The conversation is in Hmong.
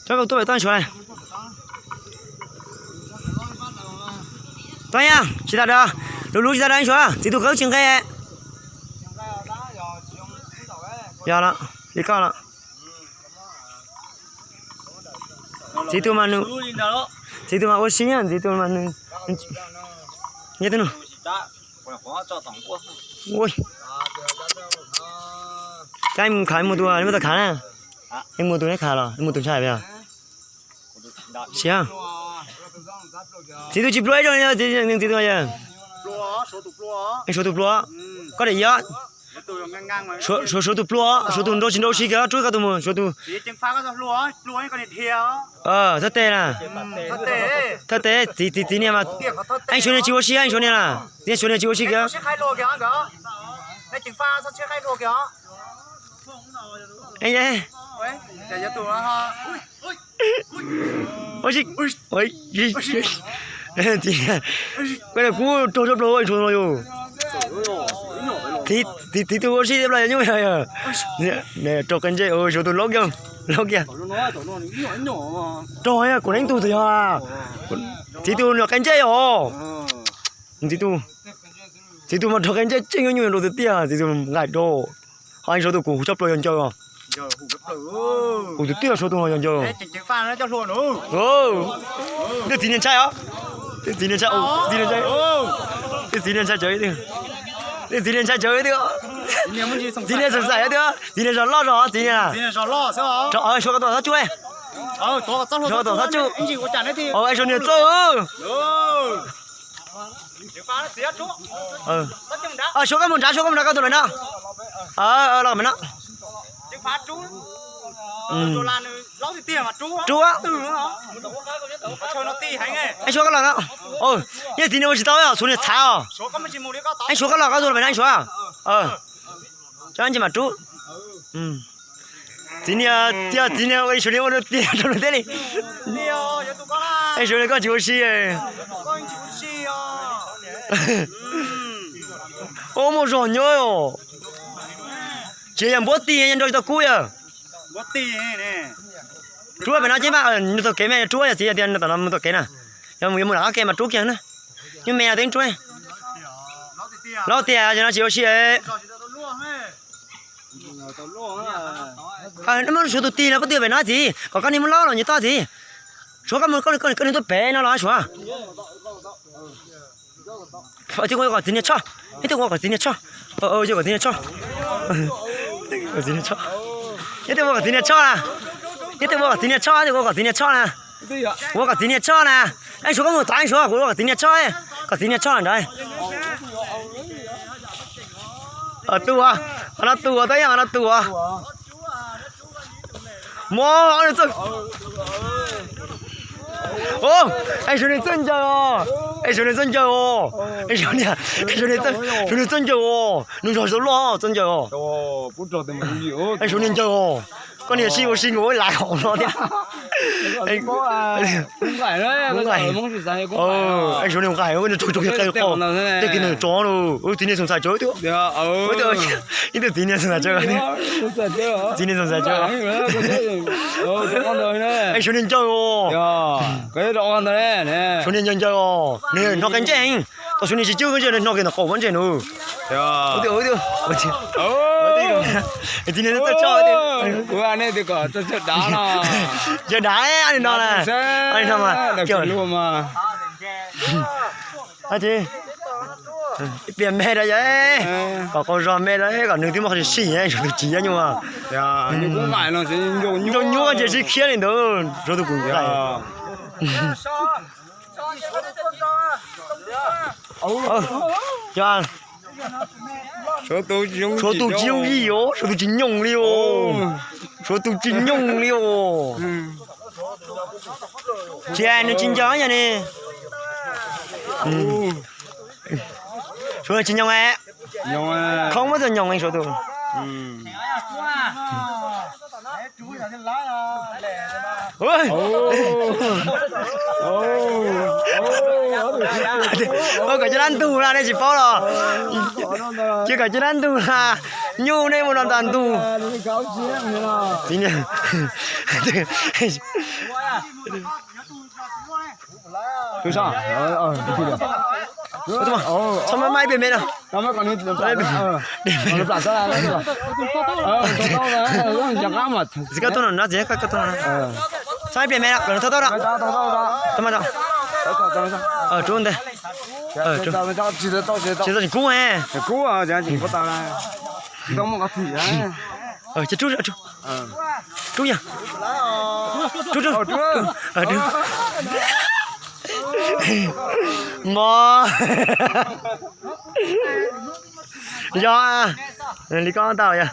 Rov qab tuaj pem toj Suav. Toj Yaj, tsis tas da, lub lub tsis tas da Suav, txiv tub qawb tsis nqe. Yog los, li koj los. Txiv tub mas nws, txiv tub mas ua si, txiv tub mas nws, nyob twg no. Ua, kab mus khav, mus tus, mus tus khav na. Mus tus neb khav los mus tus ntshai peb. Siab. Txiv tub tsis pluag ib zaug, txiv tub yog. Suav tus pluag. Koj daim ib. Suav tus pluag, Suav tus nrau tsis nrau si kiag, rub koj tus mus Suav tus. Thawj teg na. Thawj teg, txiv txiv niag mas. Eej Suav niag tsis ua si, Eej Suav niag na. Txiv Suav niag tsis ua si kiag. Koj kuj raug tshaj plaws ua ntshua no yus. Txiv tub ua si tiag plaws nyuj yog. Raug qe ntsej, Suav tus laub kiag, laub kiag. Raug kuv neeb tug txawm yog. Txiv tub nws qe ntsej os. Txiv tub, txiv tub mas raug qe ntsej tseeb, nyuj rau tus tiag, txiv tub nqaim rau. Ho Eej Suav tus kuv tshaj plaws yog ncaws os. Kuv tus tiag Suav tus yog ncaws. Twb txiv niag ntshai os. Twb txiv niag ntshai, txiv niag ntshai. Twb txiv niag ntshai tsawv ib tug. Twb txiv niag ntshai tsawv ib tug. Txiv niag xav xaim ib tug. Txiv niag zos loj zos txiv niag. Suav koj tuaj txhob tsuj. Suav koj tuaj txhob tsuj. Suav niag txawj. Suav koj mus nrad, Suav koj mus nrad koj tus lawm no. Los me no. Rub. Suav koj los no. Yeej txiv niag ua tsis tau, Suav niag txhav os. Eej Suav koj los koj tus lawm me no Eej Suav. Cov nce mam rub. Txiv niag, txiv niag ua Eej Suav niag ua tiag rau nws thiaj li. Eej Suav niag koj tsis ua si. Ua muaj zog nyob os. Tsis yog npuab tig nrau tsis tau kub yog. Rub pem no ces mas nws taug kev me rub yog txiv yog tias nws tom no mus taug kev na. Yog mus yuav mus nram qab ke mas rub kiag na. Nyuj me no teeb rub. Laub tiag no tsis ua si. Suav tus tig no puab twb pem no txiv, kom koj niag muab laub los nyias toj txiv. Suav koj mus koj niag tuaj pem no los Suav. Ua kom txiv niag tshoj, ib tug ua kom txiv niag tshoj, ua kom txiv niag tshoj, kom txiv niag tshoj, ib tug ua kom txiv niag tshoj na, ib tug ua kom txiv niag tshoj, ib tug ua kom txiv niag tshoj na, ua kom txiv niag tshoj na, Eej Suav koj mus tod Eej Suav kuv ua kom txiv niag tshoj, kom txiv niag tshoj nrad. Tu, no tu, Toj Yaj no tu. Muab, Eej Suav niag txawj ncaws os, Eej Suav niag txawj ncaws os, Eej Suav niag, Eej Suav niag txawj ncaws os, nws zog txawj loj txawj ncaws os, Eej Suav niag ncaws os, koj niag sib ua si nkaus ib lav hauv no thiab. Eej Suav niag nqaim, nws tso tso qe qo, tej kiag nws tso no, txiv niag xoo xais tsawv twb, ib tug txiv niag xoo xais tsawv, txiv niag xoo xais tsawv. Eej Suav niag ncaws os, Suav niag ncaws ncaws os, nws hnov qe ntsej, tau Suav niag tsis cwb ntsej hnov kiag ntawm qaum ntsej nws. Txiv niag txawj tshoj, ncaws dav li no na, li no mas. Ib pliag me rau yom, kom qau zog me rau kom nws twb muaj qhov sim sim, Suav tus tsis nyob nyuaj. Ncaws nyuaj ces sib khiab li ntawd, Suav tus kuv nqaim. Suav tus tsis yooj yim os, Suav tus tsis nyooj li os, Suav tus tsis nyooj li os. Tsis, nws tsis ncaws yog ne. Suav nws tsis nyooj, khoob muab txog nyooj Suav tus. Ua kom cov dab ntug na, nej tsis paub los. Cia kom cov dab ntug na. Nyuj nej mus no ntas ntug. Txhob maj maj ib pliag me no. Txiv koj tuaj no no, txiv koj tuaj no. Txhob ib pliag me no, tau tau. Rub ntej. Tsis tau tseem kub. Ces rub, rub yog, rub, rub. Mog, yog li koj tau yog.